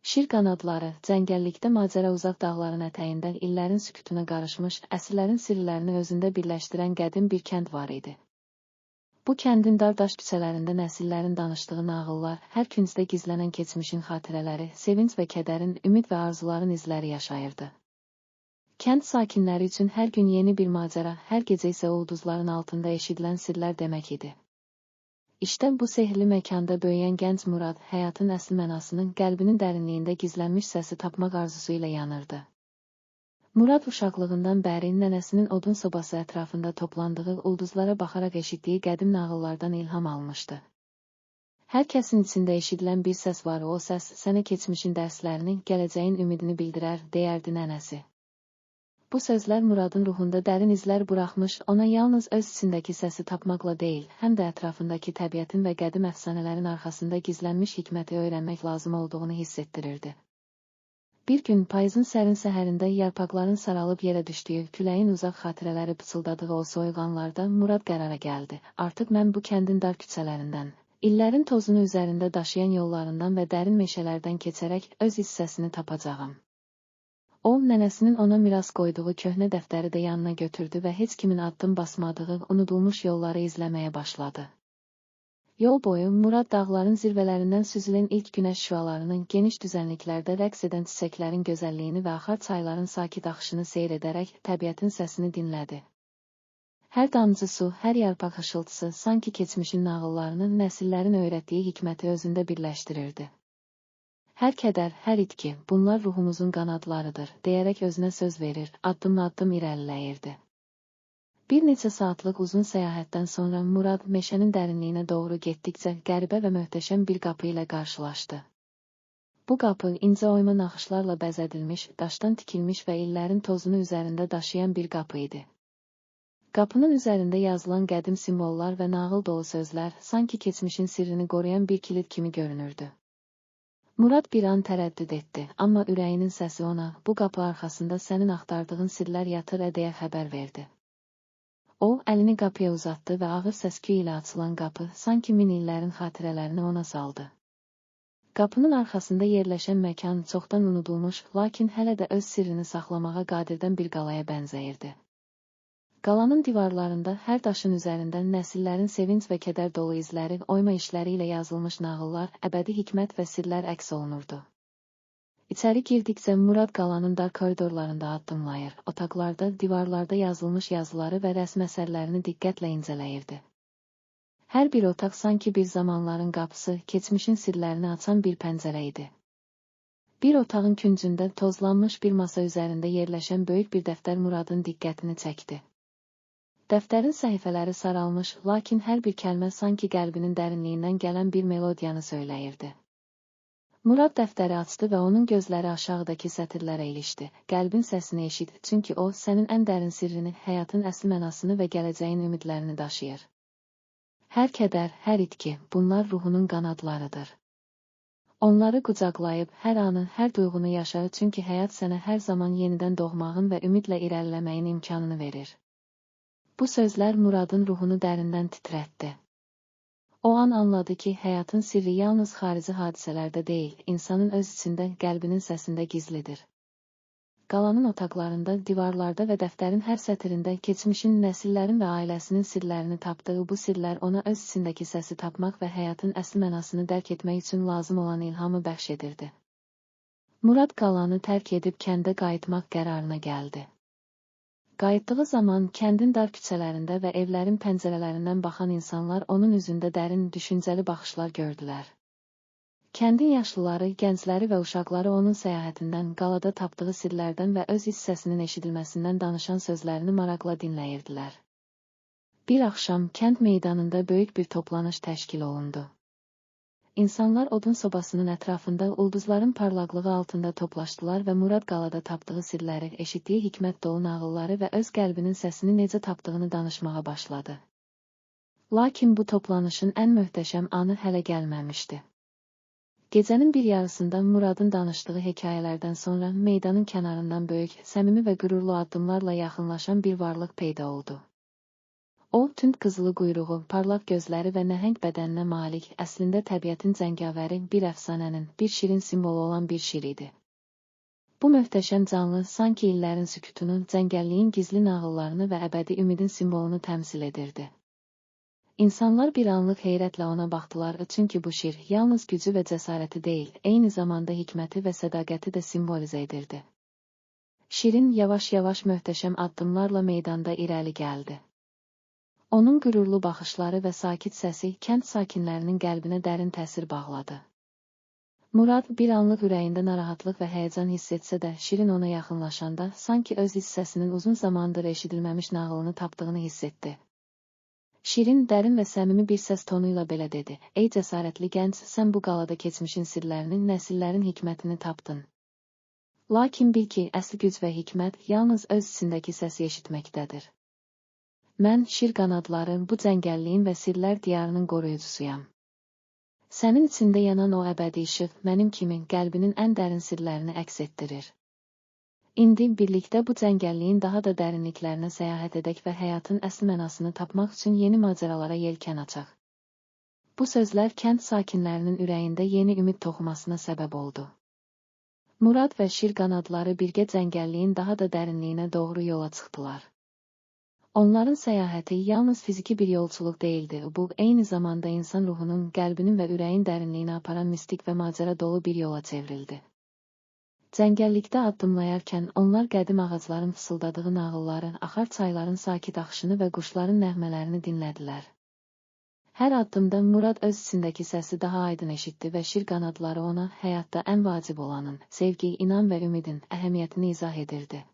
Şir qanadları, cəngəllikdə macəra uzaq dağların ətəyində illərin sükutuna qarışmış, əsrlərin sirlərini özündə birləşdirən qədim bir kənd var idi. Bu kəndin dar daş küçələrində nəsillərin danışdığı nağıllar, hər küncdə gizlənən keçmişin xatirələri, sevinc və kədərin, ümid və arzuların izləri yaşayırdı. Kənd sakinləri üçün hər gün yeni bir macəra, hər gecə isə ulduzların altında eşidilən sirlər demək idi. İşte bu sehrli məkanda böyüyən gənc Murad, həyatın əsl mənasının qəlbinin dərinliyində gizlənmiş səsi tapmaq arzusu ilə yanırdı. Murad uşaqlığından bəri nənəsinin odun sobası ətrafında toplandığı ulduzlara baxaraq eşitdiyi qədim nağıllardan ilham almışdı. Hər kəsin içində eşidilən bir səs var, o səs sənə keçmişin dərslərini, gələcəyin ümidini bildirər, deyərdi nənəsi. Bu sözlər Muradın ruhunda dərin izlər buraxmış, ona yalnız öz içindəki səsi tapmaqla deyil, həm də ətrafındakı təbiətin və qədim əfsanələrin arxasında gizlənmiş hikməti öyrənmək lazım olduğunu hiss etdirirdi. Bir gün payızın sərin səhərində yarpaqların saralıb yerə düşdüyü, küləyin uzaq xatirələri pıçıldadığı o soyuq anlarda Murad qərara gəldi. Artıq mən bu kəndin dar küçələrindən, illərin tozunu üzərində daşıyan yollarından və dərin meşələrdən keçərək öz iç səsini tapacağam. O, nənəsinin ona miras qoyduğu köhnə dəftəri də yanına götürdü və heç kimin addım basmadığı, unudulmuş yolları izləməyə başladı. Yol boyu Murad dağların zirvələrindən süzülən ilk günəş şüalarının, geniş düzənliklərdə rəqs edən çiçəklərin gözəlliyini və axar çayların sakit axışını seyr edərək təbiətin səsini dinlədi. Hər damcı su, hər yarpaq xışıltısı sanki keçmişin nağıllarını, nəsillərin öyrətdiyi hikməti özündə birləşdirirdi. Hər kədər, hər itki, bunlar ruhumuzun qanadlarıdır, deyərək özünə söz verir, addım-addım irəliləyirdi. Bir neçə saatlıq uzun səyahətdən sonra Murad meşənin dərinliyinə doğru getdikcə qəribə və möhtəşəm bir qapı ilə qarşılaşdı. Bu qapı incə oyma naxışlarla bəzədilmiş, daşdan tikilmiş və illərin tozunu üzərində daşıyan bir qapı idi. Qapının üzərində yazılan qədim simvollar və nağıl dolu sözlər sanki keçmişin sirrini qoruyan bir kilid kimi görünürdü. Murad bir an tərəddüd etdi, amma ürəyinin səsi ona, bu qapı arxasında sənin axtardığın sirlər yatır deyə xəbər verdi. O, əlini qapıya uzatdı və ağır səs-küy ilə açılan qapı sanki min illərin xatirələrini ona saldı. Qapının arxasında yerləşən məkan çoxdan unudulmuş, lakin hələ də öz sirrini saxlamağa qadirdən bir qalaya bənzəyirdi. Qalanın divarlarında hər daşın üzərində nəsillərin sevinc və kədər dolu izləri, oyma işləri ilə yazılmış nağıllar, əbədi hikmət və sirlər əks olunurdu. İçəri girdikcə Murad qalanın dar koridorlarında addımlayır, otaqlarda, divarlarda yazılmış yazıları və rəsm əsərlərini diqqətlə incələyirdi. Hər bir otaq sanki bir zamanların qapısı, keçmişin sirlərini açan bir pəncərə idi. Bir otağın küncündə tozlanmış bir masa üzərində yerləşən böyük bir dəftər Muradın diqqətini çəkdi. Dəftərin səhifələri saralmış, lakin hər bir kəlmə sanki qəlbinin dərinliyindən gələn bir melodiyanı söyləyirdi. Murad dəftəri açdı və onun gözləri aşağıdakı sətirlərə ilişdi. Qəlbin səsini eşit, çünki o, sənin ən dərin sirrini, həyatın əsl mənasını və gələcəyin ümidlərini daşıyır. Hər kədər, hər itki, bunlar ruhunun qanadlarıdır. Onları qucaqlayıb, hər anı, hər duyğunu yaşa, çünki həyat sənə hər zaman yenidən doğmağın və ümidlə irəliləməyin imkanını verir. Bu sözlər Muradın ruhunu dərindən titrətdi. O an anladı ki, həyatın sirri yalnız xarici hadisələrdə deyil, insanın öz içində, qəlbinin səsində gizlidir. Qalanın otaqlarında, divarlarda və dəftərin hər sətirində keçmişin, nəsillərin və ailəsinin sirlərini tapdığı bu sirlər ona öz içindəki səsi tapmaq və həyatın əsl mənasını dərk etmək üçün lazım olan ilhamı bəxş edirdi. Murad qalanı tərk edib kəndə qayıtmaq qərarına gəldi. Qayıtdığı zaman kəndin dar küçələrində və evlərin pəncərələrindən baxan insanlar onun üzündə dərin, düşüncəli baxışlar gördülər. Kəndin yaşlıları, gəncləri və uşaqları onun səyahətindən, qalada tapdığı sirlərdən və öz iç səsinin eşidilməsindən danışan sözlərini maraqla dinləyirdilər. Bir axşam kənd meydanında böyük bir toplanış təşkil olundu. İnsanlar odun sobasının ətrafında ulduzların parlaqlığı altında toplaşdılar və Murad qalada tapdığı sirləri, eşitdiyi hikmət dolu nağılları və öz qəlbinin səsini necə tapdığını danışmağa başladı. Lakin bu toplanışın ən möhtəşəm anı hələ gəlməmişdi. Gecənin bir yarısında Muradın danışdığı hekayələrdən sonra meydanın kənarından böyük, səmimi və qürurlu addımlarla yaxınlaşan bir varlıq peyda oldu. O, tünd qızılı quyruğu, parlaq gözləri və nəhəng bədəninə malik, əslində təbiətin cəngavəri, bir əfsanənin, bir şirin simvolu olan bir şir idi. Bu möhtəşəm canlı sanki illərin sükutunu, cəngəlliyin gizli nağıllarını və əbədi ümidin simvolunu təmsil edirdi. İnsanlar bir anlıq heyrətlə ona baxdılar, çünki bu şir yalnız gücü və cəsarəti deyil, eyni zamanda hikməti və sədaqəti də simvolizə edirdi. Şirin yavaş-yavaş möhtəşəm addımlarla meydanda irəli gəldi. Onun qürurlu baxışları və sakit səsi kənd sakinlərinin qəlbinə dərin təsir bağladı. Murad bir anlıq ürəyində narahatlıq və həyəcan hiss etsə də, Şirin ona yaxınlaşanda sanki öz hissəsinin uzun zamandır eşidilməmiş nağılını tapdığını hiss etdi. Şirin dərin və səmimi bir səs tonu ilə belə dedi: "Ey cəsarətli gənc, sən bu qalada keçmişin sirlərini, nəsillərin hikmətini tapdın. Lakin bil ki, əsl güc və hikmət yalnız öz içindəki səsi eşitməkdədir. Mən, şir qanadları, bu cəngəlliyin və sirlər diyarının qoruyucusuyam. Sənin içində yanan o əbədi işıq, mənim kimi qəlbinin ən dərin sirlərini əks etdirir. İndi birlikdə bu cəngəlliyin daha da dərinliklərinə səyahət edək və həyatın əsl mənasını tapmaq üçün yeni macəralara yelkən açaq." Bu sözlər kənd sakinlərinin ürəyində yeni ümid toxumasına səbəb oldu. Murad və şir qanadları birgə cəngəlliyin daha da dərinliyinə doğru yola çıxdılar. Onların səyahəti yalnız fiziki bir yolçuluq deyildi, bu, eyni zamanda insan ruhunun, qəlbinin və ürəyin dərinliyinə aparan mistik və macəra dolu bir yola çevrildi. Cəngəllikdə addımlayarkən onlar qədim ağacların fısıldadığı nağılları, axar çayların sakit axışını və quşların nəğmələrini dinlədilər. Hər addımda Murad öz içindəki səsi daha aydın eşitdi və şir qanadları ona həyatda ən vacib olanın, sevgi, inam və ümidin əhəmiyyətini izah edirdi.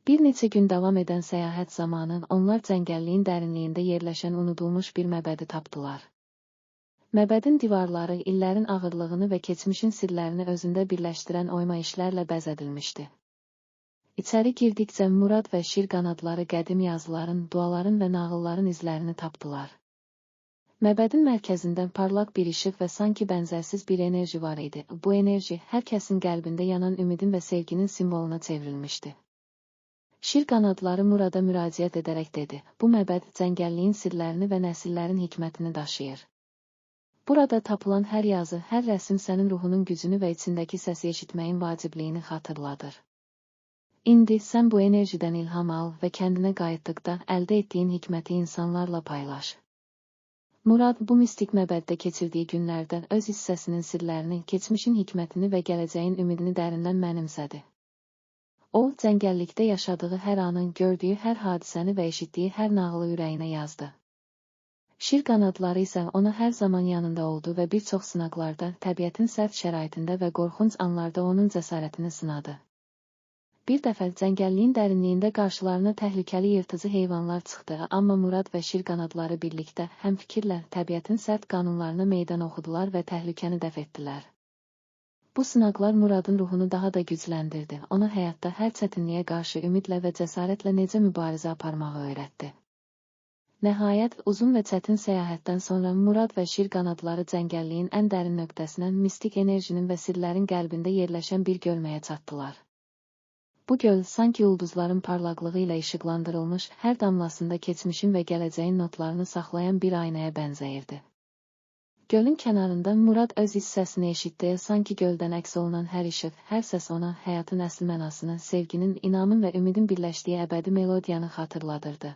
Bir neçə gün davam edən səyahət zamanı onlar cəngəlliyin dərinliyində yerləşən unudulmuş bir məbədi tapdılar. Məbədin divarları illərin ağırlığını və keçmişin sirlərini özündə birləşdirən oyma işlərlə bəzədilmişdi. İçəri girdikcə Murad və şir qanadları qədim yazıların, duaların və nağılların izlərini tapdılar. Məbədin mərkəzində parlaq bir işıq və sanki bənzərsiz bir enerji var idi. Bu enerji hər kəsin qəlbində yanan ümidin və sevginin simvoluna çevrilmişdi. Şir qanadları Murada müraciət edərək dedi: "Bu məbəd cəngəlliyin sirlərini və nəsillərin hikmətini daşıyır. Burada tapılan hər yazı, hər rəsim sənin ruhunun gücünü və içindəki səsi eşitməyin vacibliyini xatırladır. İndi sən bu enerjidən ilham al və kəndinə qayıtdıqda əldə etdiyin hikməti insanlarla paylaş." Murad bu mistik məbəddə keçirdiyi günlərdə öz hissəsinin sirlərini, keçmişin hikmətini və gələcəyin ümidini dərindən mənimsədi. O, cəngəllikdə yaşadığı hər anın, gördüyü hər hadisəni və eşitdiyi hər nağılı ürəyinə yazdı. Şir qanadları isə ona hər zaman yanında oldu və bir çox sınaqlarda, təbiətin sərt şəraitində və qorxunc anlarda onun cəsarətini sınadı. Bir dəfə cəngəlliyin dərinliyində qarşılarına təhlükəli yırtıcı heyvanlar çıxdı, amma Murad və şir qanadları birlikdə, həm fikirlə, təbiətin sərt qanunlarına meydan oxudular və təhlükəni dəf etdilər. Bu sınaqlar Muradın ruhunu daha da gücləndirdi, ona həyatda hər çətinliyə qarşı ümidlə və cəsarətlə necə mübarizə aparmağı öyrətdi. Nəhayət, uzun və çətin səyahətdən sonra Murad və şir qanadları cəngəlliyin ən dərin nöqtəsinə, mistik enerjinin və sirlərin qəlbində yerləşən bir gölməyə çatdılar. Bu göl, sanki ulduzların parlaqlığı ilə işıqlandırılmış, hər damlasında keçmişin və gələcəyin notlarını saxlayan bir aynaya bənzəyirdi. Gölün kənarında Murad öz hissəsini eşitdi, sanki göldən əks olunan hər işıq, hər səs ona həyatın əsl mənasını, sevginin, inamın və ümidin birləşdiyi əbədi melodiyanı xatırladırdı.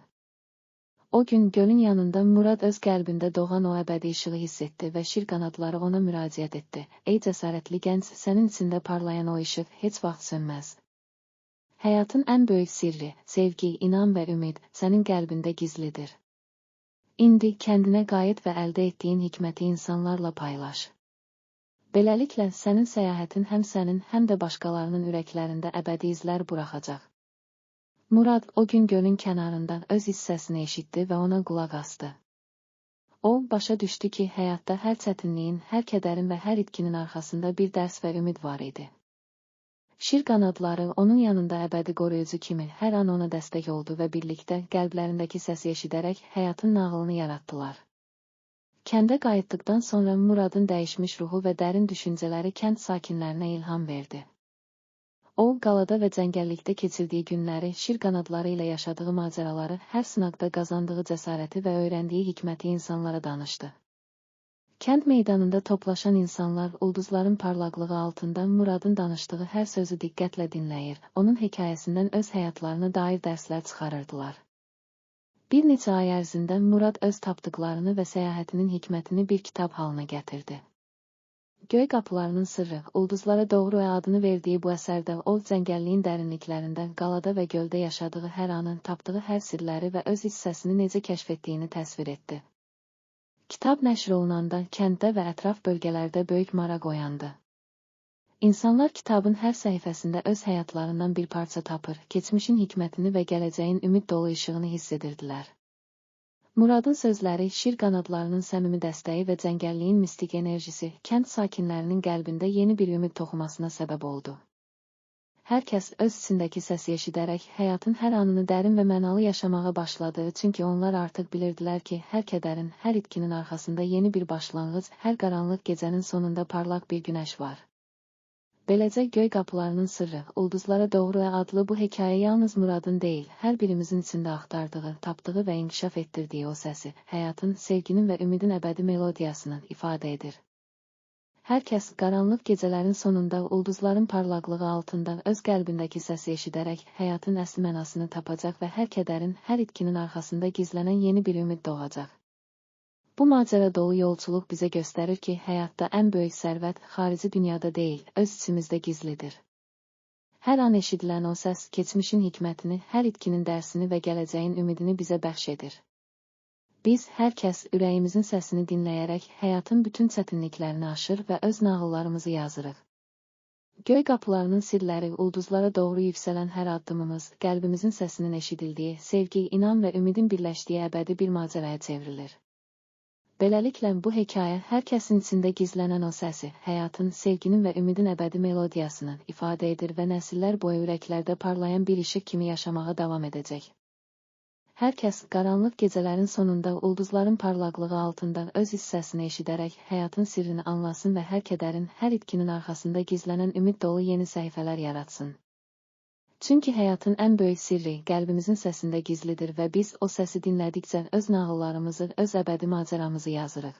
O gün gölün yanında Murad öz qəlbində doğan o əbədi işığı hiss etdi və şir qanadları ona müraciət etdi: "Ey cəsarətli gənc, sənin içində parlayan o işıq heç vaxt sönməz. Həyatın ən böyük sirri, sevgi, inam və ümid sənin qəlbində gizlidir. İndi kəndinə qayıt və əldə etdiyin hikməti insanlarla paylaş. Beləliklə, sənin səyahətin həm sənin, həm də başqalarının ürəklərində əbədi izlər buraxacaq." Murad o gün gölün kənarında öz hissəsini eşitdi və ona qulaq asdı. O, başa düşdü ki, həyatda hər çətinliyin, hər kədərin və hər itkinin arxasında bir dərs və ümid var idi. Şir qanadları onun yanında əbədi qoruyucu kimi hər an ona dəstək oldu və birlikdə qəlblərindəki səsi eşidərək həyatın nağılını yaratdılar. Kəndə qayıtdıqdan sonra Muradın dəyişmiş ruhu və dərin düşüncələri kənd sakinlərinə ilham verdi. O, O, qalada və cəngəllikdə keçirdiyi günləri, şir qanadları ilə yaşadığı macəraları, hər sınaqda qazandığı cəsarəti və öyrəndiyi hikməti insanlara danışdı. Kənd meydanında toplaşan insanlar ulduzların parlaqlığı altında Muradın danışdığı hər sözü diqqətlə dinləyir, onun hekayəsindən öz həyatlarına dair dərslər çıxarırdılar. Bir neçə ay ərzində Murad öz tapdıqlarını və səyahətinin hikmətini bir kitab halına gətirdi. Göy qapılarının sırrı, ulduzlara doğru adını verdiyi bu əsərdə o, cəngəlliyin dərinliklərində, qalada və göldə yaşadığı hər anı, tapdığı hər sirləri və öz iç səsini necə kəşf etdiyini təsvir etdi. Kitab nəşr olunanda kənddə və ətraf bölgələrdə böyük maraq oyandı. İnsanlar kitabın hər səhifəsində öz həyatlarından bir parça tapır, keçmişin hikmətini və gələcəyin ümid dolu işığını hiss edirdilər. Muradın sözləri, şir qanadlarının səmimi dəstəyi və cəngəlliyin mistik enerjisi kənd sakinlərinin qəlbində yeni bir ümid toxumasına səbəb oldu. Hər kəs öz içindəki səsi eşidərək həyatın hər anını dərin və mənalı yaşamağa başladı, çünki onlar artıq bilirdilər ki, hər kədərin, hər itkinin arxasında yeni bir başlanğıc, hər qaranlıq gecənin sonunda parlaq bir günəş var. Beləcə Göy qapılarının sırrı, ulduzlara doğru adlı bu hekayə yalnız Muradın deyil, hər birimizin içində axtardığı, tapdığı və inkişaf etdirdiyi o səsi, həyatın, sevginin və ümidin əbədi melodiyasını ifadə edir. Hər kəs qaranlıq gecələrin sonunda ulduzların parlaqlığı altında öz qəlbindəki səsi eşidərək həyatın əsl mənasını tapacaq və hər kədərin, hər itkinin arxasında gizlənən yeni bir ümid doğacaq. Bu macəra dolu yolçuluq bizə göstərir ki, həyatda ən böyük sərvət xarici dünyada deyil, öz içimizdə gizlidir. Hər an eşidilən o səs keçmişin hikmətini, hər itkinin dərsini və gələcəyin ümidini bizə bəxş edir. Biz, hər kəs ürəyimizin səsini dinləyərək həyatın bütün çətinliklərini aşır və öz nağıllarımızı yazırıq. Göy qapılarının sirləri, ulduzlara doğru yüksələn hər addımımız, qəlbimizin səsinin eşidildiyi, sevgi, inam və ümidin birləşdiyi əbədi bir macəraya çevrilir. Beləliklə, bu hekayə hər kəsin içində gizlənən o səsi, həyatın, sevginin və ümidin əbədi melodiyasını ifadə edir və nəsillər boyu ürəklərdə parlayan bir işıq kimi yaşamağa davam edəcək. Hər kəs qaranlıq gecələrin sonunda ulduzların parlaqlığı altında öz iç səsini eşidərək həyatın sirrini anlasın və hər kədərin, hər itkinin arxasında gizlənən ümid dolu yeni səhifələr yaratsın. Çünki həyatın ən böyük sirri qəlbimizin səsində gizlidir və biz o səsi dinlədikcə öz nağıllarımızı, öz əbədi macəramızı yazırıq.